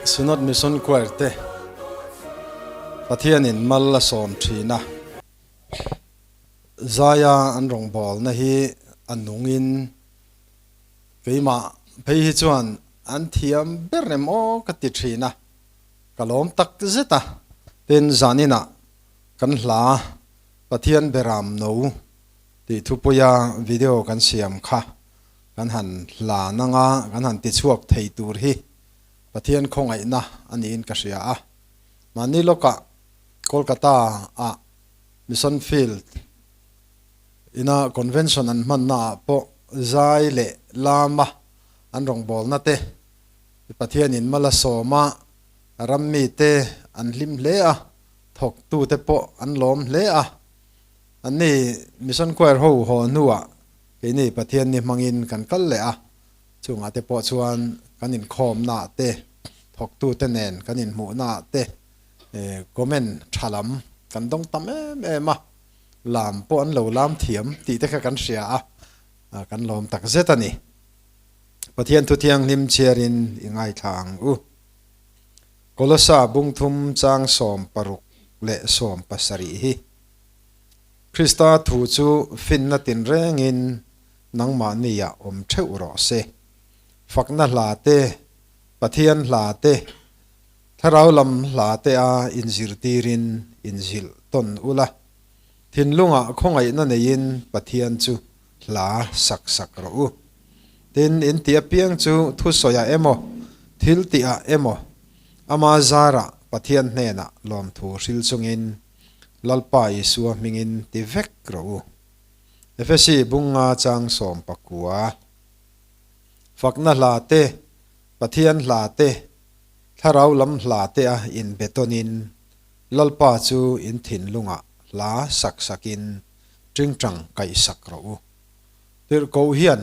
Synod Mission Choir te Pathianin mal a sawm thin a, zaia an rawngbawlna hi a nungin keimah phei hi chuan an thiam ber em aw ka ti thin a, ka lawm tak zet a. Tin, zaninah kan hla Pathian Beram No tih thupuia video kan siam kha kan han hlan anga kan han tichhuak thei tur hi Pathian khawngaihna a niin ka hria a. Mahni lawkah Kolkata ah Mission Field ina Convention an hmanna ah pawh zai leh lama an rawngbawlna te Pathianin mal a sawm a, rammi te an hlim hle a, thawktute pawh an lawm hle a. Anni Mission Choir ho haw hnuah Keini Pathian ni hmangin kan kal leh a, chungah te pawh chuan kan inkhawmnaah te, thawktute nen kan inhmuhnaah te comment tha lam kan dawng tam em em a, lam pawh an lo lam thiam tih te kha kan hria a, kan lawm tak zet a ni. Pathian thu thianghlim chhiarin i ngaithla ang u. Kolosa bungthum chang 16 leh 17 hi. Krista thu chu finna tinrengin nangmahniah awm theuh rawh se. Fakna hla te, Pathian hla te, Thlarau lam hla te a inzirtirin inzilh tawn ula, thinlungah khawngaihna neiin Pathian chu hla sak sak rawh u. Tin, in tih apiang chu thusawiah emaw, thil tihah emaw, ama zarah Pathian hnenah lawmthu hril chungin Lalpa Isua hmingin ti vek rawh u. Efesi bunga chang 19. Fakna hla te, Pathian hla te, Thlarau lam hla te a inbe tawnin Lalpa chu in thinlungah hla sak sakin tingtang kaih sak rawh u. Tirhkoh hian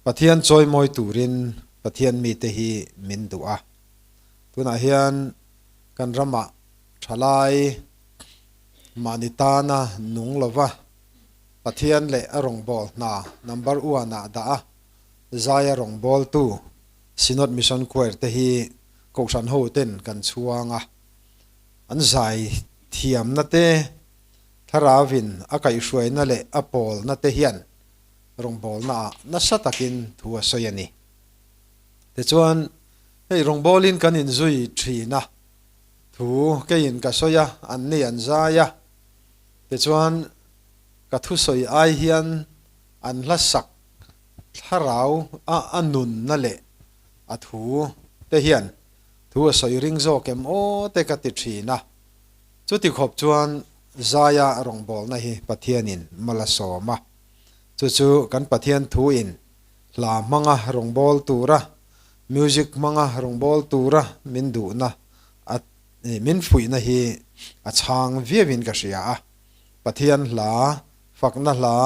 Pathian chawimawi turin Pathian mite hi min duh a. Tunah hian kan ramah Thalai mahni tana nung lova Pathian leh a rawngbâwl hna number one ah dah a, zaia rawngbâwltu Synod Mission Choir te hi Kohhran ho ten kan chhuang a, an zai thiamna te, thlarauin a kaihhruaina leh a pâwlna te hian rawngbâwlna ah nasa takin thu a sawi a ni. Tichuan, hei rawngbâwlin kan inzui ṭhin a. Thu keiin ka sawi a, anni an zai a. Tichuan, ka thusawi ai hian an hla sak thlarau a a nunna leh a thu te hian thu a sawi ring zawk em aw te ka ti thin a. Chuti khawp chuan zaia rawngbawlna hi Pathianin mal a sawm a. Chu chu kan Pathian thuin hla hmanga rawngbâwl tura Music hmanga rawngbâwl tura min duhna a min fuihna hi a chhang viauin ka hria a. Pathian hla, fakna hla,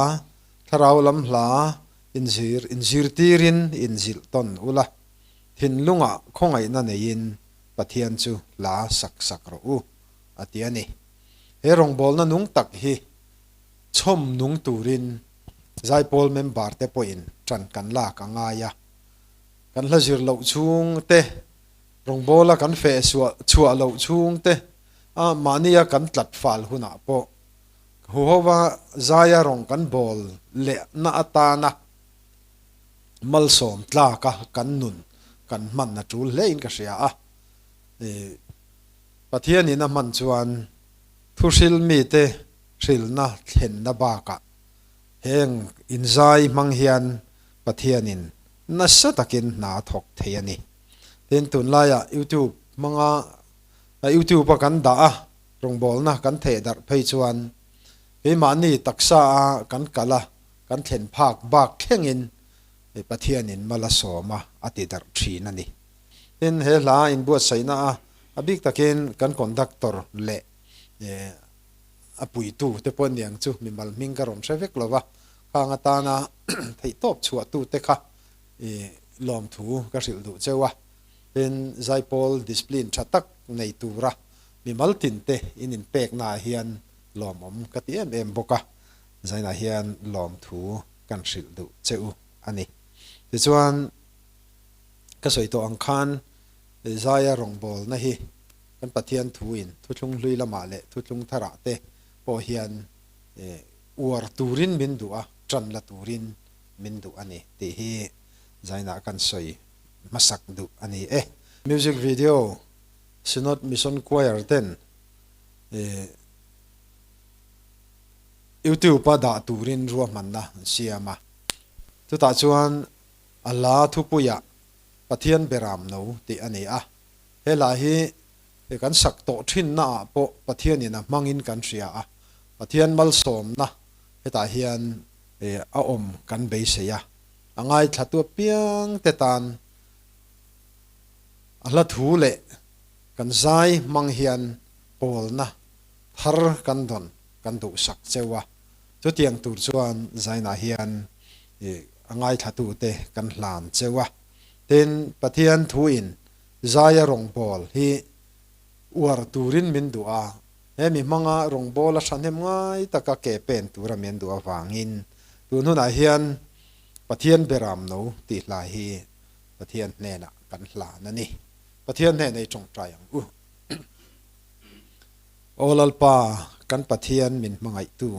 thlarau lam hla inzir inzirtirin inzilh tawn ula, thinlungah khawngaihna neiin Pathian chu hla sak sak rawh u, a ti a ni. He rawngbâwlna nung tak hi chhawm nung turin Zaipawl member te pawhin ṭan kan lak a ngai a. Kan hla zir loh chhung te, rawngbawla kan feh chhuah loh chhung te, a mahnia kan tlat fal hunah pawh huhova zaia rawng kan bawl lehna atana malsawm tlaka kan nun kan hman a tul hlein ka hria a. Pathianin a hman chuan thuhril mite hrilna thlenna bakah heng inzai hmang hian Pathianin nasa takin hna a thawk thei a ni. Tin, tunlaiah YouTube hmanga YouTube a kan dah a, rawngbawlna kan theh darh phei chuan keimahni taksa a kan kal a, kan thlen phak bak thlengin Pathianin mal a sawm a, a ti darh thin a ni. Tin, he hla inbuatsaihna a a bik takin kan conductor leh a puitu te pawh aniang chu mimal hming ka rawn hre vek lo va, Khang atana theihtawp chhuahtute kha i lawmthu ka hrilh duh cheu a, tin Zaipawl discipline tha tak nei tura mimal tinte in inpeknaah hian lawmawm ka ti em em bawk a, zainah hian lawmthu kan hrilh duh che u a ni. Tichuan ka sawi tawh ang khan. Zaia rawngbawlna hi kan Pathian thuin thuthlung hlui lamah leh thuthlung tharah te pawh hian uar turin min duh a, tan la turin min duh a ni tih hi Zainah kan sawi hmasak duh a ni e. Music video Synod Mission Choir ten YouTube a dah turin ruahmanna an siam a, chutah chuan a hla thupuiah Pathian beram no tih a ni a, he hla hi kan sak tawh thinna ah pawh Pathianin a hmangin kan hria a, Pathian malsawmna hetah hian a awm kan beisei a, a ngaithlatu apiang te tan a hla thu leh kan zai hmang hian pawlna thar kan dawn kan duhsak cheu a, chutiang tur chuan zainah hian a ngaithlatute kan hlan cheu a. Tin, Pathian thuin zaia rawngbâwl hi uar turin min duh a, he mi hmanga rawngbâwl a hrahnem ngai taka ke pen tura min duh avangin tun hunah hian Pathian beram no tih hla hi Pathian hnenah kan hlan a ni. Pathian hnenah i tawngtai ang u. Aw Lalpa, kan Pathian min hmangaihtu,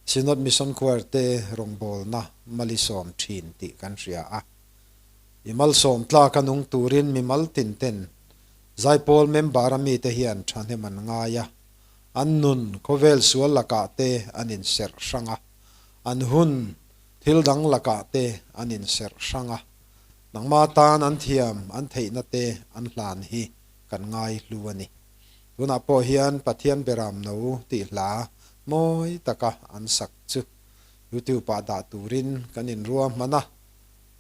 Synod Mission Choir te rawngbawlna malisawm thin tih kan hria a. I malsawm tlaka nung turin mi mal tin ten Zaipawl member a mite hian thahnem an ngai a, an nun khawvel sual lakah te an inserh hrang a, an hun thil dang lakah te an inserh hrang a, nangma tan an thiam an theihna te an hlan hi kan ngai hlu a ni. Tunah pawh hian Pathian Beram No tih hla mawi taka an sak chu YouTube ah dah turin kan inruahman a.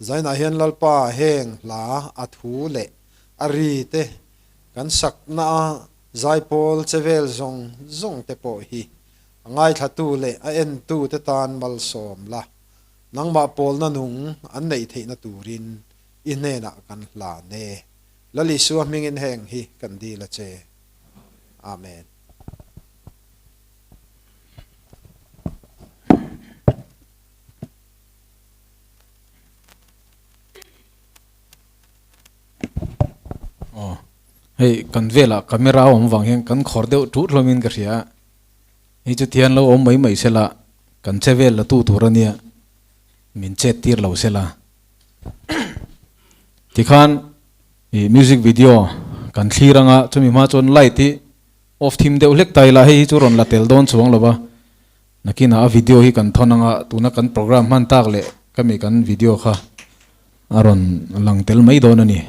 Zainah hian Lalpa heng hla a thu leh a ri te kan sakna a zaipawl che vel zawng zawng te pawh hi a ngaithlatu leh a entu te tan malsawm la, nangmah pawlna nung an neih theihna turin i hnenah kan hlan e. Lal Isua hmingin heng hi kan dil a che. Amen. Aw, hei kan velah camera a awm vang hian kan khawr deuh ṭut hlawmin ka hria a, hei chu thian lo awm mai mai sela kan che vel la tu tur a nia, min chet tir lo sela. Tikhan ih music video kan thlir anga chumi hma chuan light hi off thim deuh hlek ta ila hei hi chu rawn la tel dawn chuang lo va, nakinah a video hi kan thawn anga tuna kan program hman tak leh ka mi kan video kha a rawn lang tel mai dawn a ni.